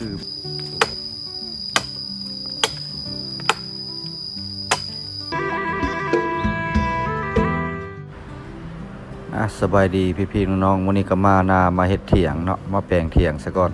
ອ່າ ສະບາຍດີພີ່ໆນ້ອງໆ ມື້ນີ້ກໍມານາ ມາເຮັດຖຽງເນາະ ມາແປງຖຽງສາກ່ອນ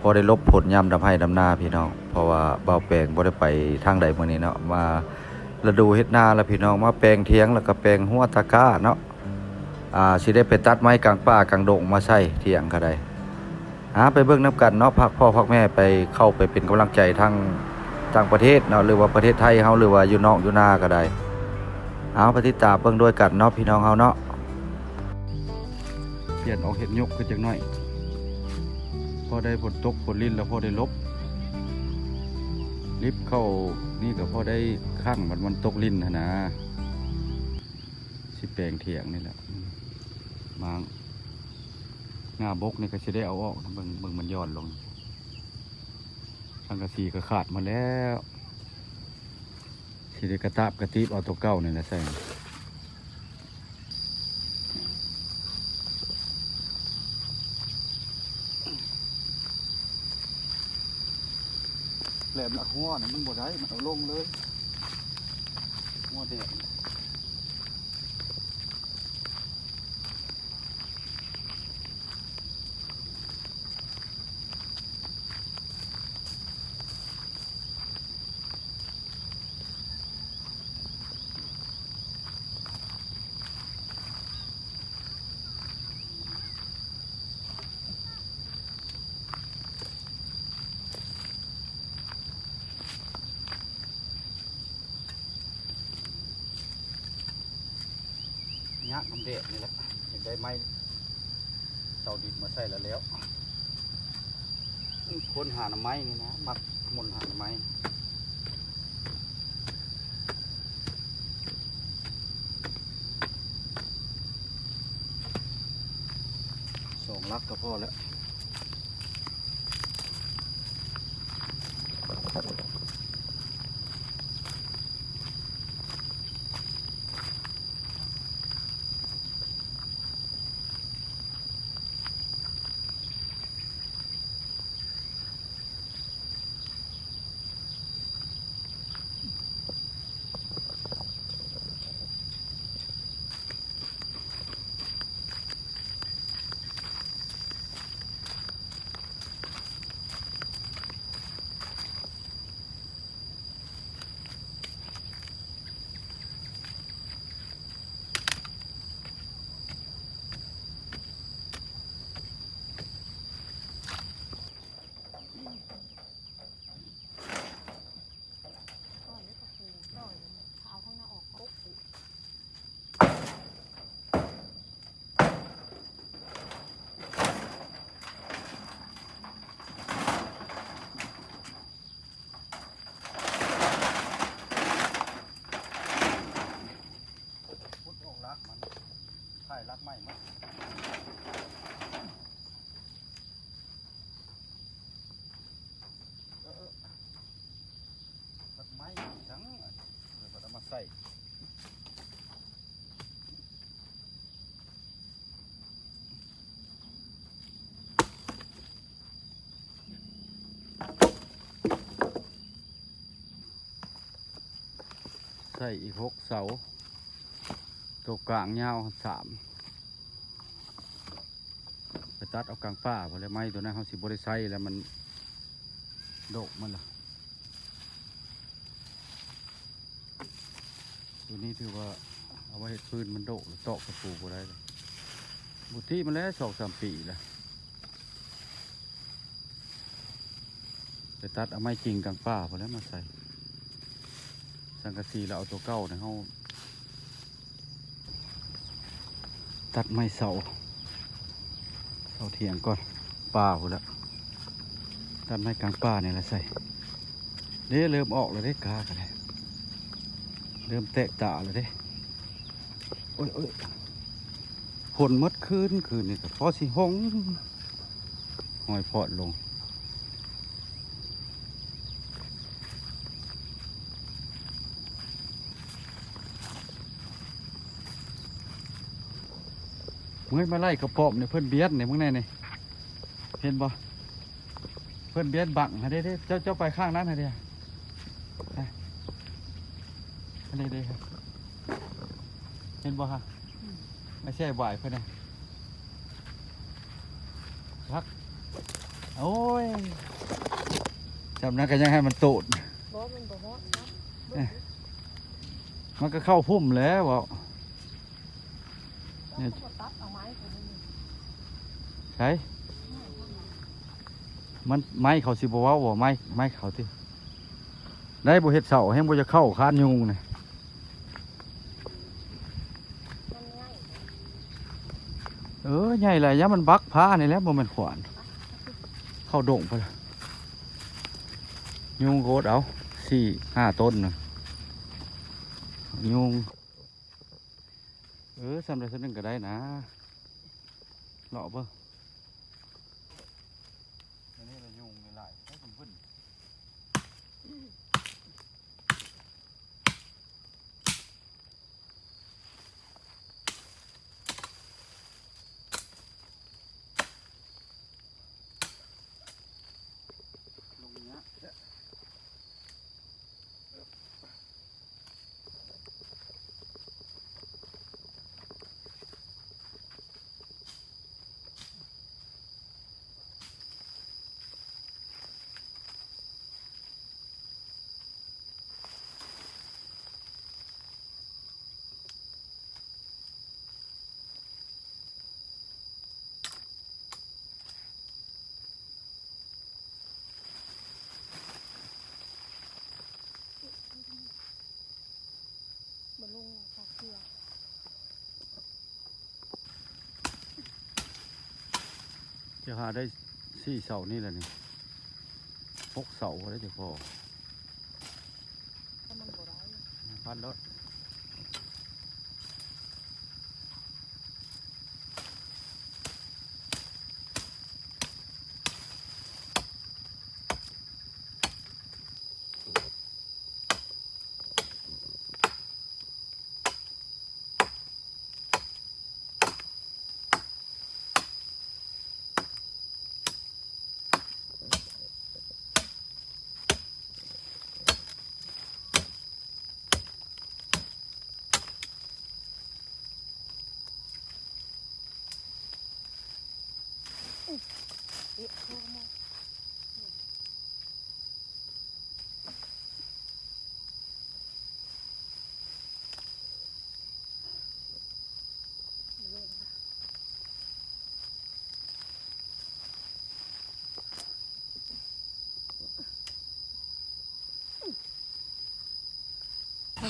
ພໍໄດ້ຫຼົບພົ້ນຍາມດຳໄຮ່ດຳນາພີ່ນ້ອງ ເພາະວ່າບ່າວແປງບໍ່ໄດ້ໄປທາງໃດມື້ນີ້ເນາະ ມາລະດູເຮັດນາລະພີ່ນ້ອງ ມາແປງຖຽງ ແລ້ວກໍແປງຮົ້ວຕາກ້າເນາະ ອ່າ ຊິໄດ້ໄປຕັດໄມ້ກາງປ່າກາງດົງມາໃສ່ຖຽງກໍໄດ້. ອ່າ ໄປເບິ່ງນຳກັນເນາະ ພາກພໍ່ພາກແມ່ໄປ ເຂົ້າໄປເປັນກຳລັງໃຈທາງຕ່າງປະເທດເນາະ ຫຼືວ່າປະເທດໄທເຮົາ ຫຼືວ່າຢູ່ນອກຢູ່ນາກໍໄດ້. ເອົາ ໄປຕິດຕາມເບິ່ງດ້ວຍກັນເນາະ ພີ່ນ້ອງເຮົາເນາະ. ປ່ຽນອອກເຮັດຍົກຄືຈັກໜ້ອຍ ພໍໄດ້ຝົນຕົກຝົນລິນ ແລ້ວພໍໄດ້ຫຼົບ ລິບເຂົ້ານີ້ກໍພໍໄດ້ຄັ້ງ ມັນ ມັນຕົກລິນຫັ້ນນາ. ຊິແປງຖຽງນີ້ແຫຼະ ອືມ ມ້າງ ງ່າບົກນີ້ກໍຊິໄດ້ເອົາອອກນະ ເບິ່ງ ເບິ່ງມັນຢ່ອນລົງ ສັງກະສີກໍຂາດໝົດແລ້ວ ຊິໄດ້ກະຕາບກະຕີບເອົາໂຕເກົ່ານີ້ແຫຼະໃສ່ ແຫຼມລະຫົວນະ ມັນບໍ່ໄດ້ ມັນເອົາລົງເລີຍ ຫົວແດງ. ຍາກນຳແດດນີ້ແຫຼະ ຢາກໄດ້ໄມ້ເສົາດິນມາໃສ່ລະແລ້ວ ຄົ້ນຫາໜໍ່ໄມ້ນີ້ນະ ມັກຄົ້ນຫາໜໍ່ໄມ້ ສອງຫຼັກກໍພໍແລ້ວ. ຂຸດອອກຫຼັກມັນ ຖ່າຍຫຼັກໃໝ່ໝົດ ເອີ ເອີ ຫຼັກໃໝ່ຈັ່ງ ເອົາມາໃສ່. ໃສ່ອີກຫົກເສົາ ໂຕກາງຍາວສາມ ໄປຕັດເອົາກາງປ່າພຸ້ນແຫຼະ ໄມ້ໂຕນັ້ນເຮົາຊິບໍ່ໄດ້ໃຊ້ແລ້ວ ມັນໂດກມັນລະ. ໂຕນີ້ຖືວ່າເອົາໄວ້ເຮັດຟືນ ມັນໂດກ ຕອກຕະປູບໍ່ໄດ້ເລີຍ ບຸຕິມາແລ້ວສອງສາມປີລະ ໄປຕັດເອົາໄມ້ຈິງກາງປ່າພຸ້ນແຫຼະມາໃສ່ ສັງກະສີລະເອົາໂຕເກົ່າໃນເຮົາ ຕັດໄມ້ເສົາ ເສົາຖຽງກ່ອນ ປ່າພຸ້ນລະ ຕັດໄມ້ກາງປ່ານີ້ລະໃສ່ ເດ້ ເລີ່ມອອກແລ້ວເດ້ ກ້າກໍໄດ້ ເລີ່ມແຕກຕາແລ້ວເດ້ ໂອ້ຍ ໂອ້ຍ ຝົນໝົດຄືນ ຄືນນີ້ກໍພໍຊິຫົງ ຫ້ອຍພອດລົງ ເມື່ອຍມາໄລ່ກະປ້ອມນີ້ ເພິ່ນບຽດນີ້ ເບິ່ງແດ່ນີ້ ເຫັນບໍ່? พิ่ນເບນບັງຫັ້ນເດ້ ເຈົ້າ ເຈົ້າໄປຂ້າງນັ້ນຫັ້ນເດ້ ອັນນີ້ເດ້ ເຫັນບໍ່ຮະ? ອືມ ໄອ້ແຊ່ບາຍເພິ່ນນະ ຄັກ ໂອ້ຍ ຊ່ຳນັ້ນກໍຍັງໃຫ້ມັນໂຕດ ບໍ່ ມັນບໍ່ຮອດ ເອີ ມັນກໍເຂົ້າພຸ້ມແລ້ວເວົ້າ. ໃສ ມັນ ໄມ້ເຂົາຊິບໍ່ເວົ້າບໍ່? ໄມ້ ໄມ້ເຂົາຕິ ໄດ້ບໍ່ເຮັດເສົາ ແຮງບໍ່ຢາກເຂົ້າຄານຍຸງນະ. ເອີ ໃຫຍ່ຫຼາຍ ຍາມມັນບັກພ້ານີ້ແຫຼະ ບໍ່ແມ່ນຂວານ ເຂົ້າດົງພຸ້ນລະ. ຍຸງໂຄດເອົາ ສີ່ຫ້າຕົ້ນນະ ຍຸງ. ເອີ ສ່ຳໃດສ່ຳໜຶ່ງກໍໄດ້ນະ ເລາະເບິ່ງ ອັນນີ້ລະຍຸງຫຼາຍໆ ເອົາເບິ່ງ ລົງເນີ້ຍ. ບໍ່ລົງຈັກເທື່ອ ຈະຫາໄດ້ສີ່ເສົານີ້ແຫຼະນີ້ ຫົກເສົາບໍ່ໄດ້ຈະພໍ ມັນບໍ່ໄດ້ ພັນໂລດ.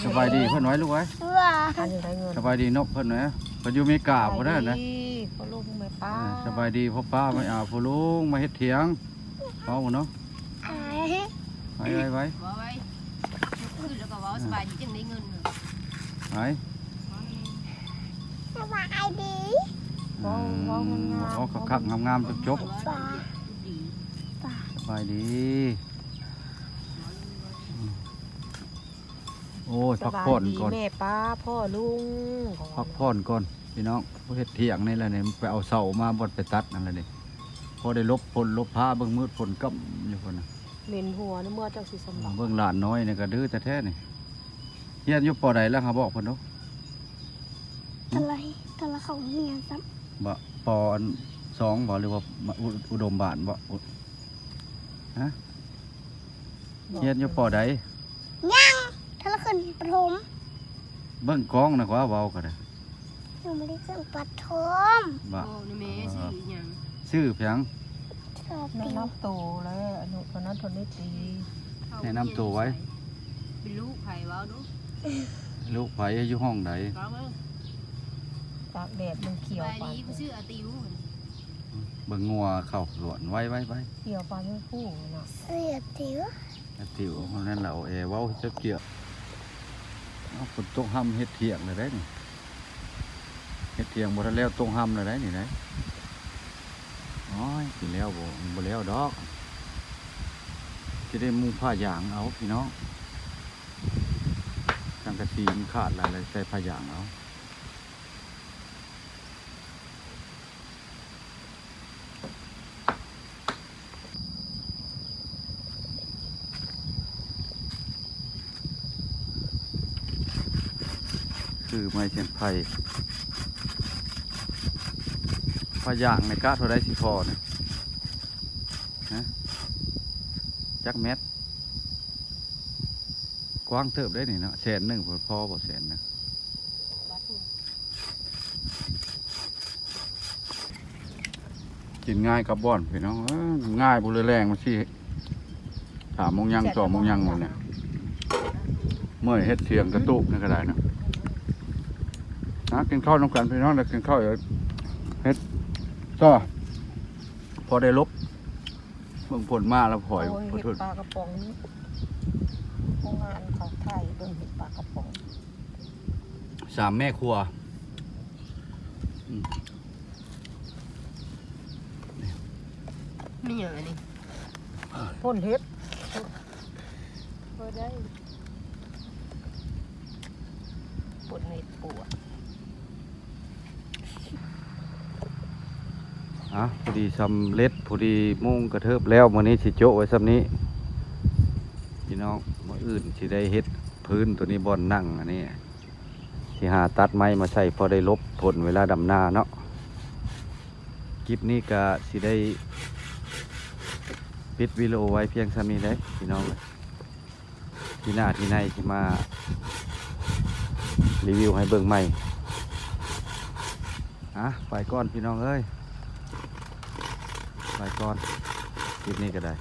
ສະບາຍດີເພິ່ນໄວ້ລູກເອີຍ ອັນນີ້ໄດ້ເງິນ ສະບາຍດີນົກເພິ່ນໄວ້ ເພິ່ນຢູ່ເມກາພຸ້ນນະ ສະບາຍດີພໍ່ລຸງແມ່ປ້າ ເອີ ສະບາຍດີພໍ່ປ້າ ມາ ອາ ພໍ່ລຸງມາເຮັດຖຽງ ເວົ້າເນາະ ໄວ ໄວ ໄວ ເວົ້າໄວ ລຸກຂຶ້ນແລ້ວກໍເວົ້າ ສະບາຍດີຈັ່ງໄດ້ເງິນ ໄວ ສະບາຍດີ ເວົ້າ ເວົ້າງາມໆ ເວົ້າຄັກໆ ງາມໆ ຈົບໆ ສະບາຍດີ ໂອ້ຍ ພັກຜ່ອນກ່ອນ ສະບາຍດີແມ່ປ້າ ພໍ່ລຸງ ພັກຜ່ອນກ່ອນພີ່ນ້ອງ ເຮັດຖຽງນີ້ແຫຼະນີ້ ໄປເອົາເສົາມາ ບໍ່ໄປຕັດນັ້ນແຫຼະນີ້ ພໍໄດ້ຫຼົບຝົນຫຼົບຟ້າ ເບິ່ງມືດຝົນກ້ຳຢູ່ພຸ້ນນະ ເໝັນຫົວນະ ເມື່ອເຈົ້າຊິສຳບາຍ ເບິ່ງຫຼານນ້ອຍນີ້ກໍດື້ແທ້ໆນີ້ ຮຽນຢູ່ ປໍ ໃດແລ້ວ ຫາບອກເພິ່ນດູ ຕະໄລ ຕະລະເຂົ້າໂຮງຮຽນຊ້ຳ ບໍ່ ປໍ ອັນ ສອງ ບໍ່ ຫຼືວ່າ ອຸ ອຸດົມບານບໍ່ ອຸ ຮະ ຮຽນຢູ່ ປໍ ໃດ ຍັງ ຖ້າລະຂຶ້ນປະຖົມ ເບິ່ງກ້ອງນະກວ່າ ເວົ້າກໍໄດ້ ຍັງບໍ່ໄດ້ຂຶ້ນປະຖົມ ບໍ່ ບອກນະແມ່ ເອີ ຊື່ອີຫຍັງ ຊື່ພຽງ ແນະນຳໂຕແລ້ວ ອາຍຸເທົ່ານັ້ນເທົ່ານີ້ຕີ ແນະນຳໂຕໄວ້ ເປັນລູກໃຜເວົ້າດູ ລູກໃຜ ຢູ່ຫ້ອງໃດ ເວົ້າເບິ່ງ ຕາກແດດມັນຂຽວປານ ສະບາຍດີ ຜູ້ຊື່ອາຕິວ ເບິ່ງງົວເຂົ້າສວນ ໄວໆໆ ຂຽວປານຜູ້ເນາະ ເສືອຕິວ ອາຕິວ ເທົ່ານັ້ນລະ ເອົາແອເວົ້າຈັກເທື່ອ ເອົາ ຝົນຕົກຮຳເຮັດຖຽງແລ້ວໄດ໋ນີ້ ເຮັດຖຽງບໍ່ທັນແລ້ວ ຕົກຮຳແລ້ວໄດ໋ນີ້ໄດ໋ ໂອ້ຍ ຊິແລ້ວບໍ່ ມັນບໍ່ແລ້ວດອກ ຊິໄດ້ມຸງຜ້າຢາງເອົາພີ່ນ້ອງ ສັງກະສີມັນຂາດຫຼາຍ ແລ້ວໃສ່ຜ້າຢາງເອົາ. ຊື້ໄມ້ເສັ້ນໄຜ່ ຜ້າຢາງໃນກະເທົ່າໃດຊິພໍນະ? ຮະ? ຈັກແມັດ? ກວ້າງເຕີບເດ້ນີ້ເນາະ ແສນໜຶ່ງ ພໍບໍ່ແສນໜຶ່ງ? ກິນງ່າຍກັບບ່ອນພີ່ນ້ອງເອີຍ ງ່າຍບໍ່ເລີຍແລງມາຊິ ສາມໂມງຍັງ ສອງໂມງຍັງ ວັນນີ້ ເມື່ອຍເຮັດສຽງກະຕຸກນີ້ກໍໄດ້ນະ. ຫາກິນເຂົ້ານຳກັນພີ່ນ້ອງ ແລ້ວກິນເຂົ້າເຮັດຕໍ່ ພໍໄດ້ຫຼົບ ເບິ່ງຝົນມາແລ້ວຫອຍ ໂອ້ຍ ເຮັດປາກະປ໋ອງນີ້ ໂຮງງານເຂົາຖ່າຍເບິ່ງເຮັດປາກະປ໋ອງ ສາມແມ່ຄົວ ອືມ ມີຫຍັງອັນນີ້? ຝົນເຫັດ ບໍ່ໄດ້ ຝົນເຫັດປວກ. ອ່ະ ພໍດີສຳເລັດ ພໍດີມຸງກະເທີບແລ້ວ ມື້ນີ້ຊິໂຈະໄວ້ສ່ຳນີ້ພີ່ນ້ອງ. ມື້ອື່ນຊິໄດ້ເຮັດພື້ນໂຕນີ້ ບ່ອນນັ່ງອັນນີ້ ຊິຫາຕັດໄມ້ມາໃສ່ ພໍໄດ້ຫຼົບຝົນເວລາດຳນາເນາະ. ຄລິບນີ້ກະຊິໄດ້ປິດວິດີໂອໄວ້ພຽງສ່ຳນີ້ເດ້ພີ່ນ້ອງເອີຍ. ທີໜ້າທີໃນຊິມາຣີວິວໃຫ້ເບິ່ງໃໝ່. ອ່ະ ໄປກ່ອນພີ່ນ້ອງເອີຍ ໄປກ່ອນ ຄລິບນີ້ກໍໄດ້.